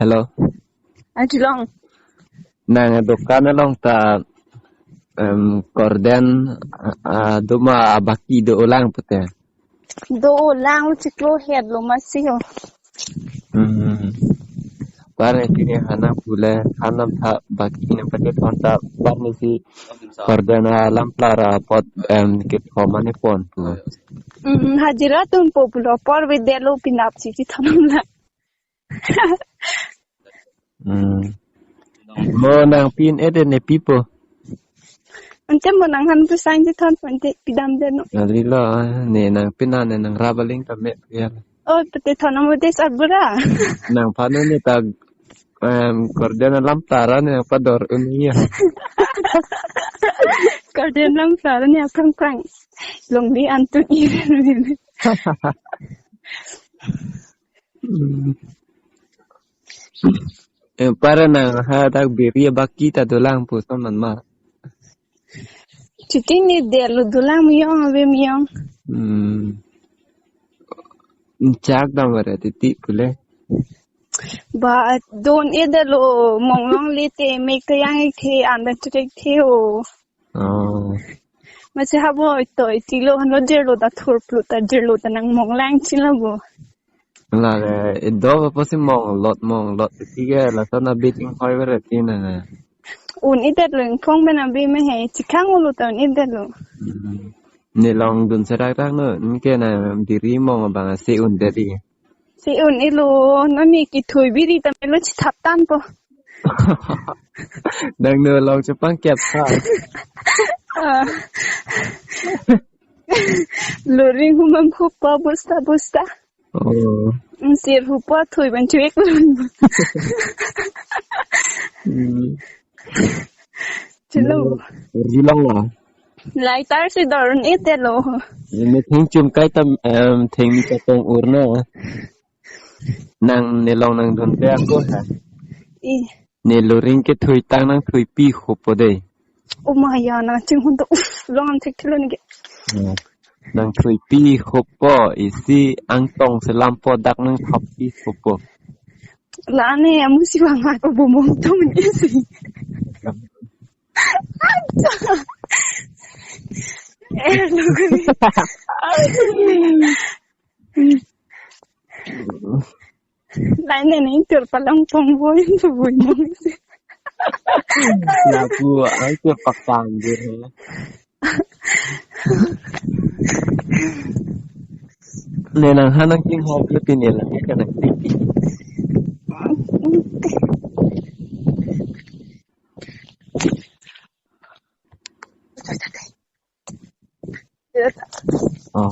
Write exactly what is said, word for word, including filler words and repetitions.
Hello. Ajilong. Nang dokan along ta, em, korden, ah, ah, doma abaki dolang pute. Dolang chiklo het lo masi ho. Hmm. Parne pini hanang pule hanam tha baki ne pate thon ta parne si korden alam plara apot, em, kethom ani pon pu. Hmm, hajira tun po pulo por ve delo pinap si chithonam la. Hmm. Mo nangpin ede ne pipo. Ante mo nanghan pu sang chithon ante pidam deno. Alilo, ne nangpin ne nangrap aling ta me ya. Oh, pute thon mo des abura. Nangphan ne ta, em, korden alam plara ne nangpador un ya. Korden alam plara ne aphrang phrang. Longle antun i. Hmm. Eh, para nang hadak biri abaki ta dolang pu son man ma. Chiti ne delo dolang miyong ave miyong. Hmm. Chak dam vare titi pule. Ba don edelo monglongle te mek te yang ik the andan trek the o. Oh. Masi habo ito itilo hano dirlo ta thurplu ta dirlo ta nang monglang chila bo. La le ido ba posi monglot monglot tige la sana biting hoi vare tina. Un idet lo ingphong bena bi me he chikhang ulo ta un idet lo. Hmm. Ne long dun serak rak no, nike na diri mong abang si un deri. Si un ilo, nami kithui biri ta melo chithap tan po. Nang no long chepang kep sa. Ah. Luring humam hupa busta busta. Oh. Sir hupa thui ban chuek lun. Hmm. Chilo. Jilong la. Lai tar si dor un ite lo. Ne theng chum kai tam, em, theng mi chatong ur na. Nang ne long nang dun te ako ha. I. Ne luring kethui tang nang thuipi hopo de. Oh my ya nang ching hun to uf long am thek thilo nike. Hmm. Nang thuipi hopo isi angtong selam po dak nang thappi hopo. La ne amu si wang ako bumong to isi. Eh, lo gani. Lain ne ning tur palang pong boy tu boy mong si. Lapu ai tur pakang dir. Ne nang hanang king hop le pini la ne kana. Oh.